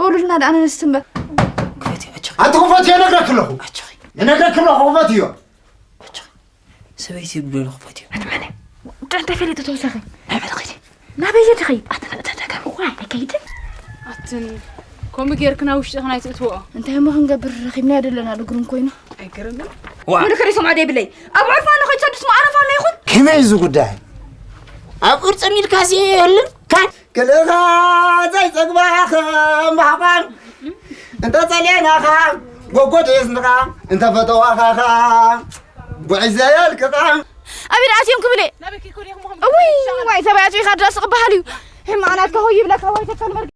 በሉልና ደኣ ነንስቲ እምበር። ክፈትዮ ኣጆኺ። ኣቲ ክፈትዮ ነግረኪ ኣለኹ። ኣጆኺ። ነግረኪ ኣለኹ ክፈትዮ። ኣጆኺ። ሰበይቲ ይብሉ ኣለኹ ክፈትዮ። ኣቲ መን? እንታይ ፈሊጡ ተወሳኺ? ናበይ ከይዲ? ናበይ ከይዲ? ኣቲ ንእተ ደገም። ዋይ ኣይከይድን። ኣትን ከምኡ ጌርክና ውሽጢ ኸናይ ትእትዎ። እንታይ እሞ ክንገብር ረኺብናዮ ደለና እግሩን ኮይኑ። ኣይገርምን። ዋ። ወደ ከሪሶም ኣደ ይብለይ። ኣብ ዕርፋ ነው ከይትሰዱስ ማዕረፋ ነው ይኹን። ከመይ እዩ እዚ ጉዳይ? ኣብ ቅርጽም ኢልካ ሲ የለን። ካን ክልኻ ዘይጸግባ ከም ማሕቋን እንተ ጸልየናኻ ጎጎ ደየስንኻ እንተ ፈተዋኻኻ ጉዕዘ ያልክኻ ኣበይ ደኣ ኣትዮም ክብል እየ። ናበይ ከይኮን ኢኹም እውይ ዋይ ሰብኣይ ኣትቢኻ ድረስ ክበሃል እዩ። ሕማቕ ናትካ ሆይ ይብለካ ዋይ ተካል መርገ